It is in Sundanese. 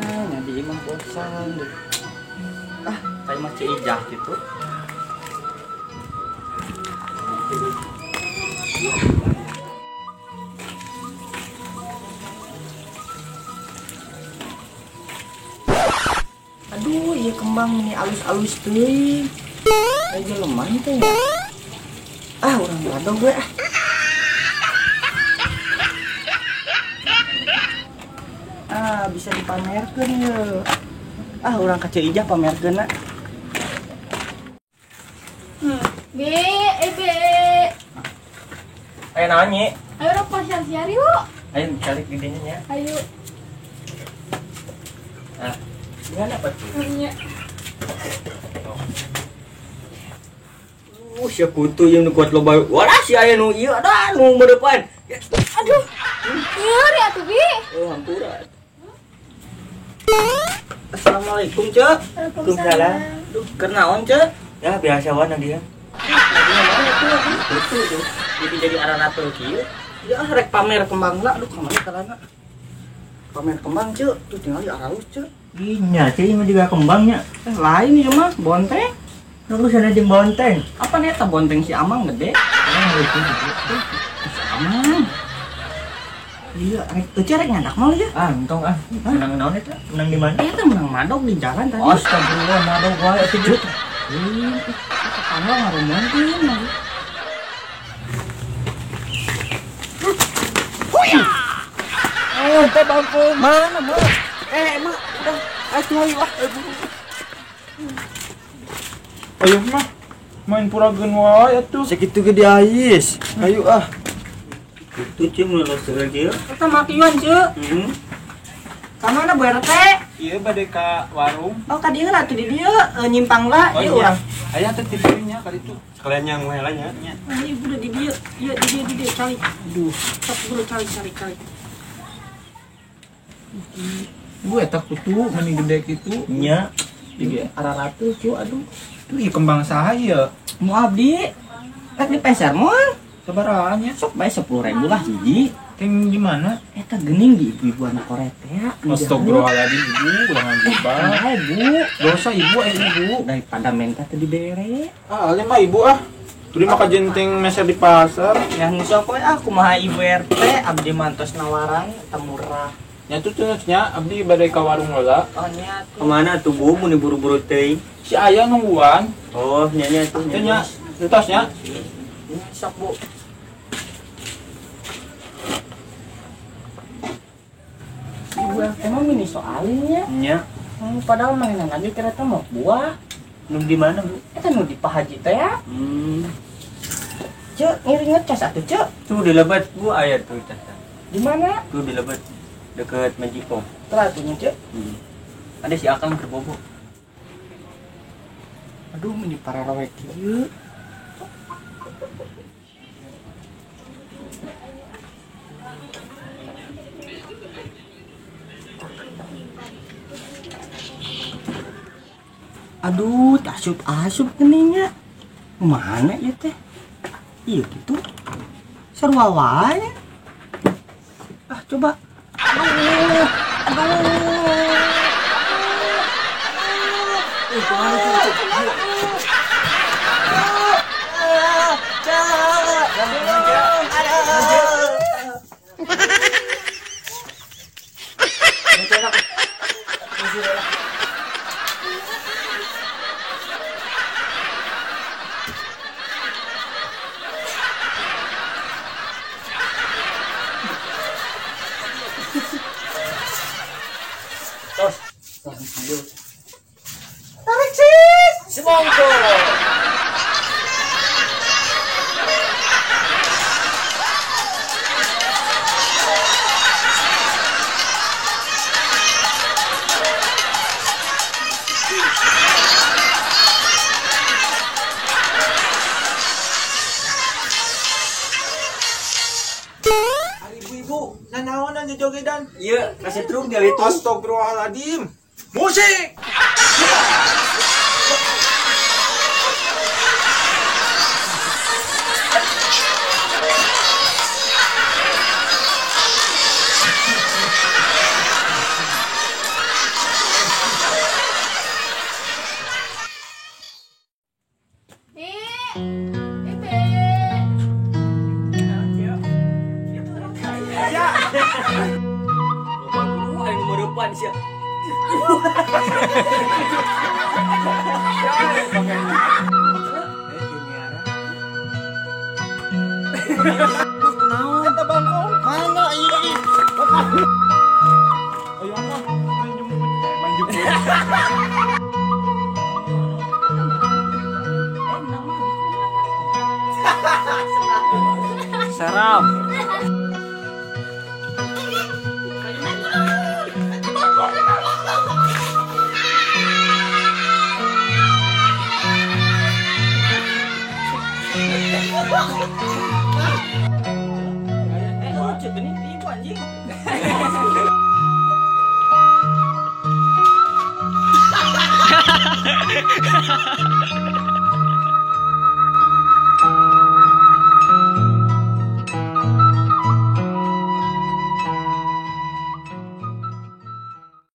Jadi mah bosan deh. Ah, kayak mah Ceu Ijah gitu. Aduh, iya kembang ini alus-alus teuing. Aya jelema teh ya. Ah, urang ladong gue ah. Ah, bisa dipamerkeun ye. Ah, urang ka Ceu Ijah pamerkeun na. B, E, B. Ayo naon nyi? Ayo urang pasiar-siar yuk. Ayo cari gedenya nya. Ayo. Nah, gimana apa tuh? Nya. Sia kutu yang nu kuat loba. Walah si aya nu ieu ada nu depan. Aduh. Nyeri atuh, Bi. Oh, hampura. Assalamualaikum, Ceu. Waalaikumsalam. Duh, keur naon, Ceu? Ya biasa wae dia. Kutu tuh. Jadi aranatul kieu. Ya rek pamer kembang lah, aduh kamari kalana. Pamer kembang, Ceu. Tuh tinggal di aralus, Ceu. Iya, Ceu ini juga kembangnya. Lain ieu mah, bonteng. Lu sana jeung bonteng. Apa nih eta bonteng si Amang gede? Oh, itu. Si Amang. Iya, rek eueuh rek nyandak mah ya. Ah, entong ah. Menang naon eta? Menang di mana? Eta menang madog di jalan tadi. Astagfirullah, madog wae atuh, Ceu. Ih, tetangga ngarumonkeun lagi. Huya! Oh, teh ampun. Mana, Mak? Mak, udah. Ayo, ayo ah. Ayo mah, main purageun wae atuh. Sakitu ge diais. Ayo ah. Itu Ceu mun seueur kieu. Eta makian Ceu. Heeh. Ka mana Bu RT? Ieu bade ka warung. Oh, ka dieu lah atuh di dieu nyimpang lah ieu urang. Aya teh di dieu nya ka ditu. Sekalian nya nguhela nya. Ah, ieu udah di dieu. Ieu di dieu cari. Aduh, sok buru cari cari. Bu eta kutu meni gede kitu. Nya. Di araratus Ceu aduh. Tuh ieu kembang saha ieu? Mu abdi. Rek di peser moal. Sabaraha nya? Sok bae 10.000 lah hiji. Ting di mana? Eta geuning di ibu-ibu anak koret ya. Astagfirullahaladzim ibu, ulah ngagibah. Ibu, dosa ibu ibu. Daripada menta teu dibere. Ah, alim mah ibu ah. Tuli mah kajenteng meser di pasar. Ya nu sok we ah kumaha ibu RT abdi mantos nawaran eta murah. Nya tuh nya abdi bade ka warung heula. Oh nya tuh. Kemana tuh Bu mun buru-buru teuing? Si aya nungguan. Oh, nya nya tuh nya. Entos nya. Sok Bu. Ibu RT mah mini soalnya. Nya. Padahal mainan lagi kereta mau buah. Nu di mana, Bu? Eta nu di Pak Haji teh ya. Ceu, ngiring ngecas atuh, Ceu. Tuh di lebet Bu aya tuh casan. Di mana? Tuh di lebet deket Magicom. Telah atuh nya, Ceu. Ada si Akang keur bobo. Aduh, meni pararowe kieu. Aduh, asup-asup geningnya. Mana ya teh? Iya gitu. Sarua wae. Ah, coba. Aduh. Aduh. Kemana tuh? Tos. Tarik sis. Semongko. Ibu-ibu, nanaonan jojogedan? Iya, kasih truk dia itu. Astagfirullahaladzim. Musik. Lawan sia. Kunaon? Eta bangkong. Mana iya ih. Ayo mah main jemput. Main jemput. Serap. Lucu gini ibu anjing.